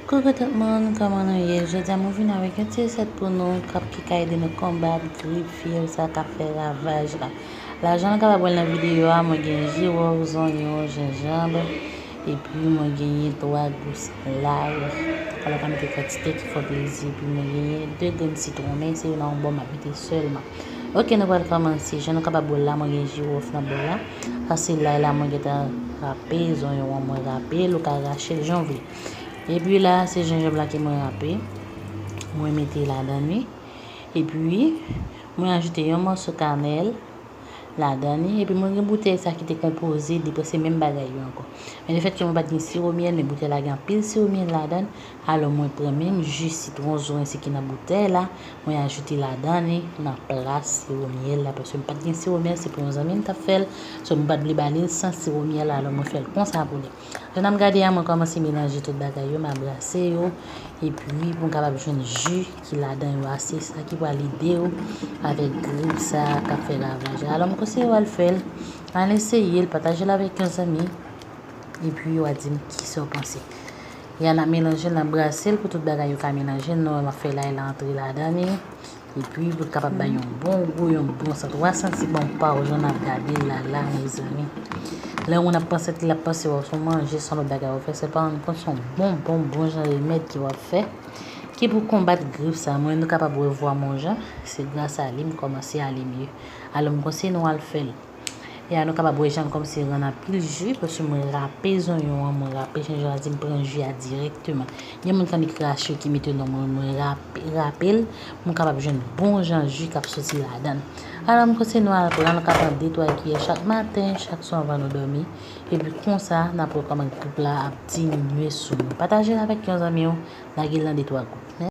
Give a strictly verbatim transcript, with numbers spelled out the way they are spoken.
Koukou tout moun, kòman nou ye? Jodi a mwen vin avèk yon ti resèt pou nou k ap, ki ka ede nou konbat grip, fyèv sa k ap fè ravaj la. La jan nou kapab wè l nan videyo a, mwen gen jiwòf, zonyon, jenjanm, epi mwen genyen twa gous lay. Alò, pa mete kantite ki fè w plezi, epi mwen genyen de grenn sitwon, men se yo nan yon bò m ap mete sèlman. Oke, nou pral kòmanse. Jan nou kapab wè l la, mwen gen jiwòf nan bò la. Sa se lay la, mwen gentan rape, zonyon an mwen rape l, ou ka rache l jan w vle. Epi la, se jenjanm la ke mwen rape. Mwen mete ladan li. Epi, mwen ajoute yon mòso kanèl ladan li. Epi, mwen gen boutèy sa ki te konpoze de prèske menm bagay yo ankò. Men lefètke mwen pa t gen siwo myèl, men boutèy la gen anpil siwo myèl ladan l, alò mwen pran menm ji sitwon, zonyon se ki nan boutèy la, mwen ajoute ladan li nan plas siwo myèl la, paske m pa t gen siwo myèl, se pou yon zanmi m t ap fè l, so mwen pa t vle ba li l san siwo myèl la, alò mwen fè l konsa pou li. Jan n ap gade a, mwen kòmanse melanje tout bagay yo, m a brase yo, epi pou m kapab jwenn ji ki ladan yo a, se sa ki pral ede w avèk grip sa k ap fè ravaj la. Alò, m konseye w al fè l, al eseye l, pataje l avèk yon zanmi, epi w a di m kisa w panse. Ya n ap melanje l, n ap brase l pou tout bagay yo ka melanje, nou wè m ap fè lay la antre ladan li. Epi, pou l kapab bay yon bon gou, yon bon sant. W a santi bon pa w jan n ap gade l la, la, mezanmi. Lè yon moun ap panse l ap panse w se yon manje, se yon lòt bagay w fè, se pa rann kont se yon bon, bon, bon jan remèd ke w ap fè, ki pou konbat grip sa. Mwen, nou kapab wè vwa m yon jan, se gras a li m kòmanse ale mye. Alò, m konseye nou al fè l. E a nou kapab wè jan l kòmsi rann anpil ji, paske mwen rape zonyon an, mwen rape jenjanm, sa di m pran ji a dirèkteman. Gen moun k annik rache ki mete non mwen, mwen rape, rape l, pou m kapab jwenn bon jan ji k ap soti ladan l. Alò, m konseye nou al pran l, nou ka pran de twa kiyè chak maten, chak swa anvan nou dòmi. Epi konsa, n ap wè kòman grip la ap diminye sou nou. Pataje l avèk yon zanmi w, lage l nan de twa gwoup.